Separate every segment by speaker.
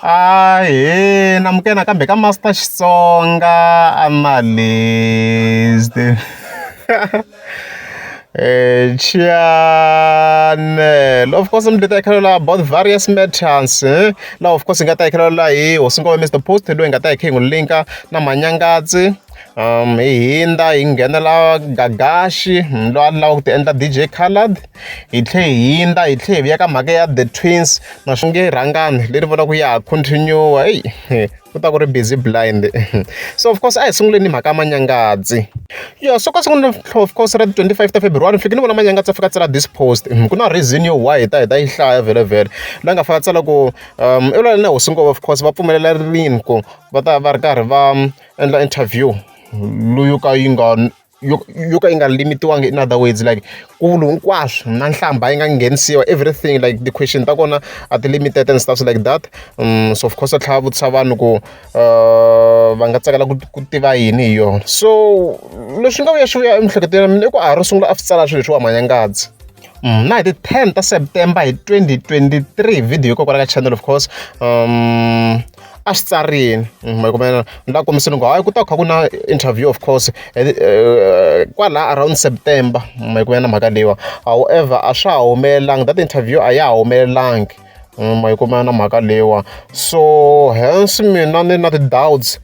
Speaker 1: Ahee namukela nakambe ka Master Xitsonga Analyst channel of course mi ta hi about various matters laha of course hi nga ta hi khelela hi hosi ngove Mister Post loyi hi nga ta hi kha hi n'wi linka na Manyangatsi hi hundza hi nghenela Gagashi loyi a lava ku ti endla D_J Khaled hi tlhe hi hundza hi tlhe hi vuya ka mhaka ya The Twins na swi nge rhangani leri vulaka ya ha continue eyi ku ta ku ri busy blind so of course a hi sunguleni hi mhaka ya Manyangadzi ya so ka siku of course ra 25 ta February ni fike ni vona Manyangadzi a fika a tsala this post ku na reason yo why hi ta hi ta yi hlaya vhele vhele la nga fika a tsala ku i vulavula na hosi ngopfu of course va pfumelela rini ku va ta va ri karhi va endla interview loyo ka yi nga yo yo ka yi nga limitiwangi in other words like ku vulu hinkwaswo na nhlamba yi nga nghenisiwa everything like the question ta kona a ti limited and stuff like that so of course a tlhela a vutisa vanhu ku va nga tsakela ku ku tiva yini hi yona so leswi nga vuya swi vuya emiehleketweni ya mina i ku a ha ro sungula a swi tsala swilo leswiwa Manyangadzi na hi ti 10 ta September hi 2023 video hikokwalaho ka channel of course a swi tsarini ma kumela ni la kombiseni ku hayi ku ta kha ku na interview of course kwala around September ma yi na mhaka leyiwa however a swa ha humelelangi that interview a ya ha humelelangi ma yi kuma na mhaka leyiwa so hence mina ni na ti-doubts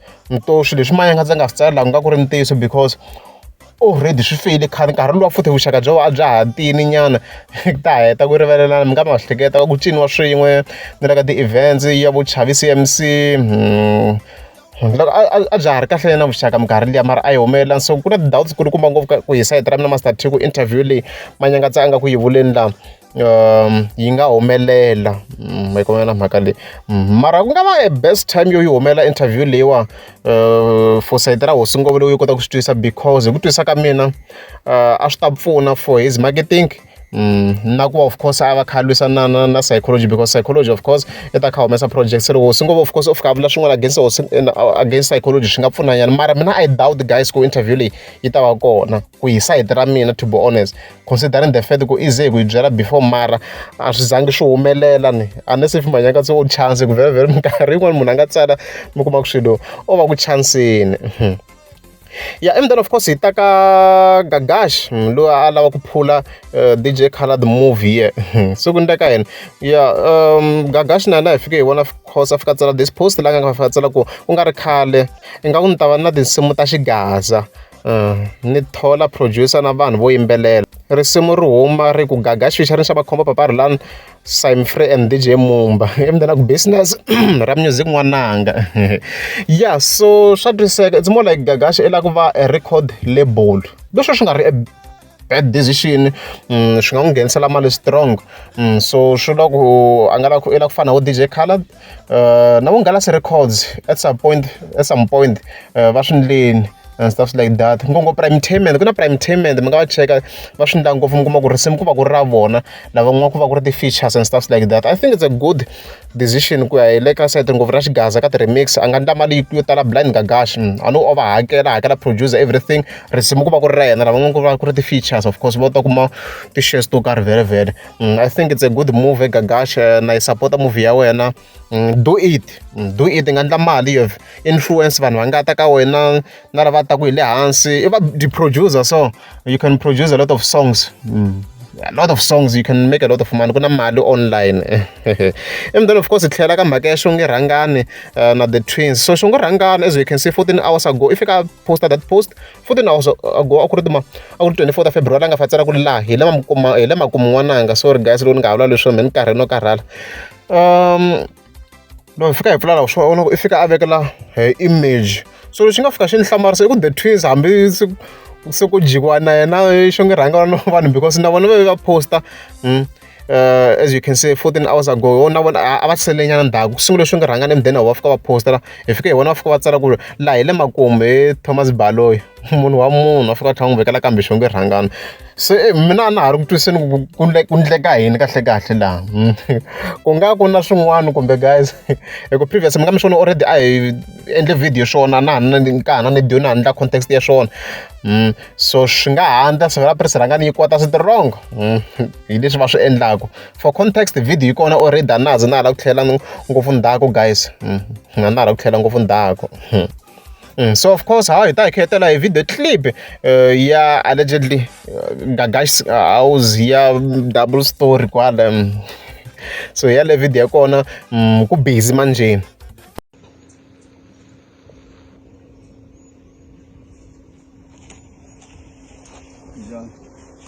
Speaker 1: to swilo leswi Manyangadzi a nga swi tsala ku nga ku ri ntiyiso because already swi feyile khale nkarhi luwa futhi vuxaka bya vona a bya ha tiyini nyana ta heta ku rivalelana mi nga ma hleketa ku ciniwa swin'we na le ka ti-events ya vo Chavi C_M_C loko a bya ha ri kahle na vuxaka minkarhi liya mara a yi humelela so ku na ti-doubts kulukumba ngopfu ku hi sayiti ra mina Master T ku interview leyi Manyangadzi a nga ku yi vuleni laha yi nga humelela ma yi kuma na mhaka leyi mara ku nga va a best time yo yi humelela interview leyiwa for sayiti ra hosi ngopfu leyi yi kota ku swi twisisa because hi ku twisisa ka mina a swi ta pfuna for his marketing na ku va of course a va kha a lwisana na na na psychology because psychology of course i ta kha humesa project se loko hosi ngopfu of course u fika a vula swin'wana against hosi against psychology swi nga pfuna nyana mara mina I doubt guys ku interview leyi yi ta va kona ku hi sayiti ra mina to be honest considering the fact ku i ze hi ku yi byela before mara a swi zangi swi humelela ni unless if Manyangatsi wo chance ku vhele vhele minkarhi yin'wani munhu a nga tsala mi kuma ku swilo o va ku chanseni ya and then of course hi ta ka Gagash loyi a lava ku phula D_J Khaled movie ye se ku ndleka yini ya Gagash na yena hi fike hi vona course a fika a tsala this post la nga fika a tsala ku ku nga ri khale ingaku ni ta va na tinsimu ta xigaza ni thola producer na vanhu vo yimbelela risimu ri huma ri ku Gagash featuring Xava Khombo Papa Rhulani Simon Free and DJ Mumba i ku business ra music n'wananga yeah so swa twisiseka it's more like Gagash i lava ku va a record label leswi swi nga ri a bad decision swi nga n'wi nghenisela mali strong so swi vula ku a nga lava ku i lava ku fana na vo D_J Khaled na vo Nghalasi Records at some point at some point va swi ndleni and stuff like that ngopfungopfu Primetainment ku na Primetainment mi nga va cheka va swi endla ngopfu mi kuma ku risimu ku va ku ri ra vona lavan'wana ku va ku ri ti-features and stuff like that I think it's a good decision ku ya hi le ka sayiti ngopfu ra xigaza ka ti-remix a nga endla mali yo tala blind Gagash a no o va hakela hakela producer everything risimu ku va ku ri ra yena lavan'wana ku va ku ri ti-features of course va ta kuma ti-shares to karhi vhele vhele I think it's a good move Gagash na yi support move ya wena do it do it i nga endla mali you have influence vanhu va nga ta ka wena na lava taku hi le hansi i va di-producer so you can produce a lot of songs a lot of songs you can make a lot of money ku na mali online and then of course hi tlhela ka mhaka ya Xongi Rhangani na the twins so Xongi Rhangani as you can see 14 hours ago i fika posta that post 14 hours ago a ku ri tima a ku ri 24 February a nga fa tsala ku laha hi le makuma hi le makumu n'wananga sorry guys loko ni nga ha vula leswo me ni karhi no karhala loko hi fika hi pfula laha swi vona ku i fika a vekela hi image so lexi nga fika xi ni hlamarisa i ku the twins hambi se ku jikiwa na yena Xongi Rhangani na vanhu because na vona va va posta as you can see 14 hours ago na vona a va sele nyana ndzhaku ku sungule Xongi Rhangani and then va fika va posta la hi fika hi vona va fika va tsala ku laha hi le makumu hi Thomas Baloyi Munhu wa munhu a fika a tlhela a n'wi vekela kambe xonge rhangana. Se mina a na ha ri ku twisiseni ku ku ku endleka yini kahlekahle laha. Ku nga ku na swin'wana kumbe guys hi ku previous mi nga mi swona already a hi endle video swona na ha ka ha na na na ha endla context ya swona. So swi nga ha endla swi vula Rhangani yi kwata strong hi leswi va swi endlaku. For context video yi kona already a na ha ze na ha lava ku tlhela ngopfu ndzhaku guys, a na ha lava ku tlhela ngopfu ndzhaku. So of course ha hi ta hi khetela hi video clip ya allegedly Gagash House ya double story kwala. So hi yaleyo video ya kona ku busy manjheni.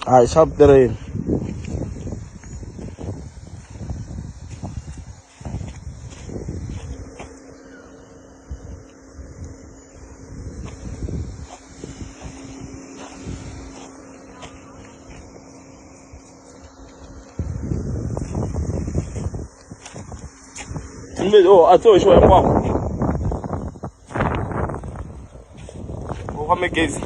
Speaker 2: Hayi xa vutirheli. Oh, a tso hoxiwa hinkwako. U khome gezi.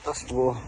Speaker 2: Ta swi vona.